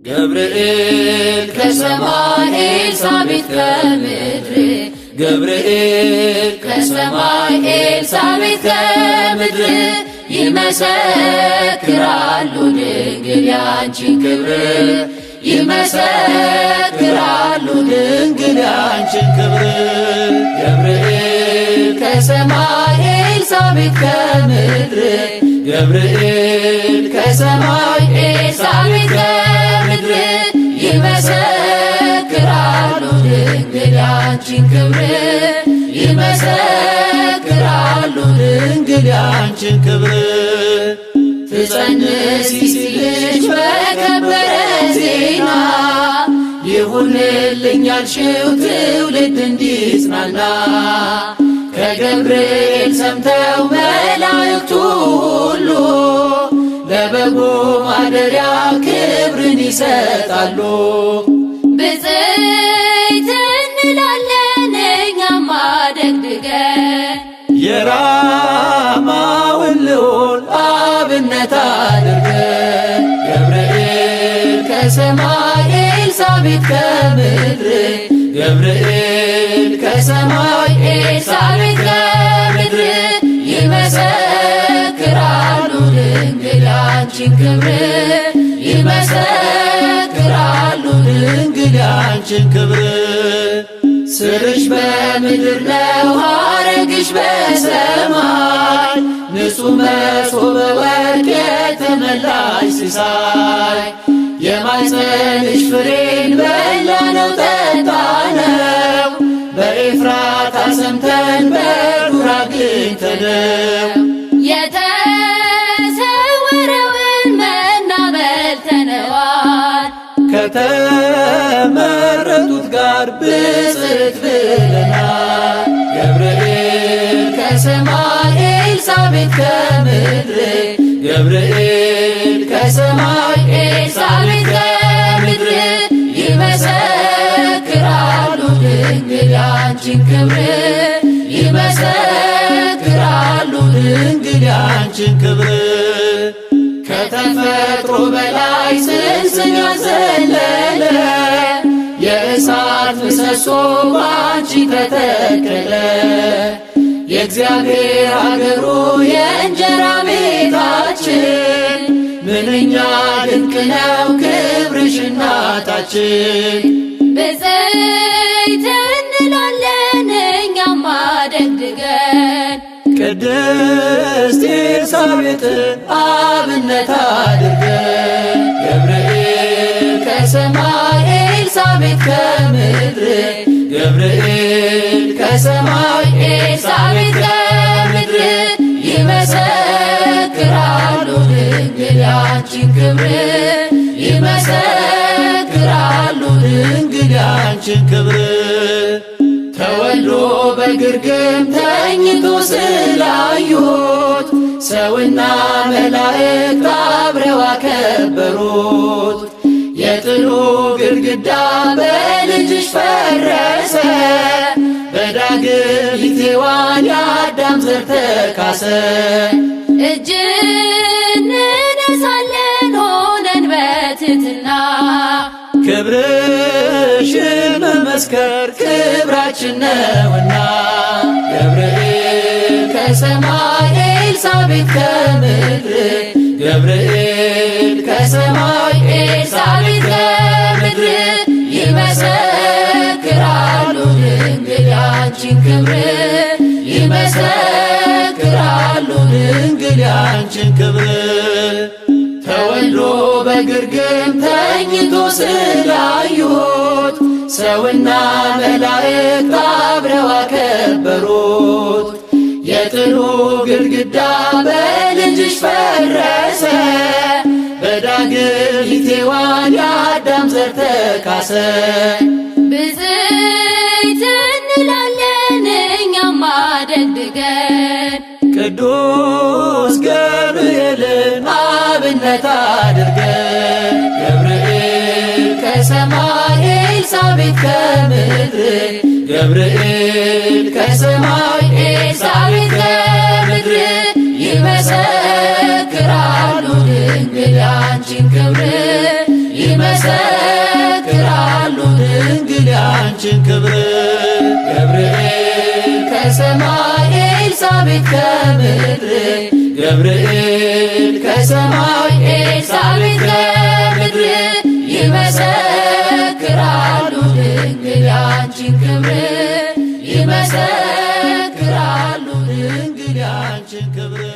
ገብርኤል ከሰማይ ኤልሳቤጥ ከምድር፣ ገብርኤል ከሰማይ ኤልሳቤጥ ከምድር፣ ይመሰክራሉ ድንግል ያንቺን ክብር፣ ይመሰክራሉ ድንግል ያንቺን ክብር። ገብርኤል ከሰማይ ኤልሳቤጥ ከምድር፣ ገብርኤል ከሰማይ ኤልሳቤጥ ከምድር፣ ይመሰክራሉ ድንግል ያንቺን ክብር፣ ይመሰክራሉ ድንግል ያንቺን ክብር። ትጸንሲ ሲልሽ በከበረ ዜና፣ ይሁንልኝ ያልሽው ትውልድ እንዲጽናና፣ ከገብርኤል ሰምተው መላእክቱ ሁሉ ለበጉ ማደሪያ ክብርን ይሰጣሉ። ብፅዕት እንላለን እኛማ ደግድገን፣ የራማውን ልዑል አብነት አድርገን። ገብርኤል ከሰማይ ኤልሳቤጥ ከምድር፣ ገብርኤል ከሰማይ ኤልሳቤጥ ከምድር፣ ይመሰክራሉ ድንግል ያንቺን ክብር፣ ይመሰክራሉ ድንግል ያንቺን ክብር። ስርሽ በምድር ነው ሐረግሽ በሰማይ፣ ንጹሕ መሶበ ወርቅ የተመላሽ ሲሳይ፣ የማኅፀንሽ ፍሬን በላነው ጠጣነው፣ በኤፍራታ ሰምተን በዱር አግኝተነው። የተሰወረውን መና በልተነዋል፣ ከተመረጡት ጋር ብፅዕት ብለናል። ገብርኤል ከሰማይ ኤልሳቤጥ ከምድር፣ ገብርኤል ከሰማይ ኤልሳቤጥ ከምድር፣ ይመሰክራሉ ድንግል ያንቺን ክብር፣ ይመሰክራሉ ድንግል ያንቺን ክብር። ከተፈጥሮ በላይ ጽንስን ያዘለለ፣ የእሳት ምሰሶ ባንቺ ተተከለ። የእግዚአብሔር አገሩ የእንጀራ ቤታችን፣ ምንኛ ድንቅ ነው ክብርሽ እናታችን። ብፅዕት እንላለን እኛማ ደግድገን፣ ቅድስት ኤልሳቤጥን አብነት አድርገን። ገብርኤል ከሰማይ ኤልሳቤጥ ከምድር፣ ገብርኤል ከሰማይ ኤልሳቤጥ ከምድር፣ ይመሰክራሉ ድንግል ያንቺን ክብር፣ ይመሰክራሉ ድንግል ያንቺን ክብር። ተወልዶ በግርግም ተኝቶ ስላዩት፣ ሰውና መላእክት አብረው አከበሩት። የጥሉ ግድግዳ በልጅሽ ፈረሰ፣ በዳግሚት ሔዋን የአዳም ዘር ተካሰ። እጅ እንነሳለን ሆነን በትሕትና፣ ክብርሽን መመስከር ክብራችን ነውና። ገብርኤል ከሰማይ ኤልሳቤጥ ከምድር፣ ገብርኤል ከሰማይ ኤልሳቤጥ ከምድር፣ ይመሰክራሉ ድንግል ያንቺን ክብር፣ ይመሰክራሉ ድንግል ያንቺን ክብር። ተወልዶ በግርግም ተኝቶ ስላዩት፣ ሰውና መላእክት አብረው አከበሩት። የጥሉ ግድግዳ በልጅሽ ፈረሰ፣ በዳግሚት ሔዋን የአዳም ዘር ተካሰ። ብፅዕት እንላለን እኛማ ደግድገን፣ ቅዱስ ገብርኤልን አብነት አድርገን። ገብርኤል ከሰማይ ኤልሳቤጥ ከምድር፣ ገብርኤል ከሰማይ ኤልሳቤጥ ከምድር፣ ይመሰክራሉ ድንግል ያንቺን ክብር፣ ከሰማይ ኤልሳቤጥ ከምድር፣ ገብርኤል ከሰማይ ኤልሳቤጥ ከምድር፣ ይመሰክራሉ ድንግል ያንቺን ክብር፣ ይመሰክራሉ ድንግል ያንቺን ክብር።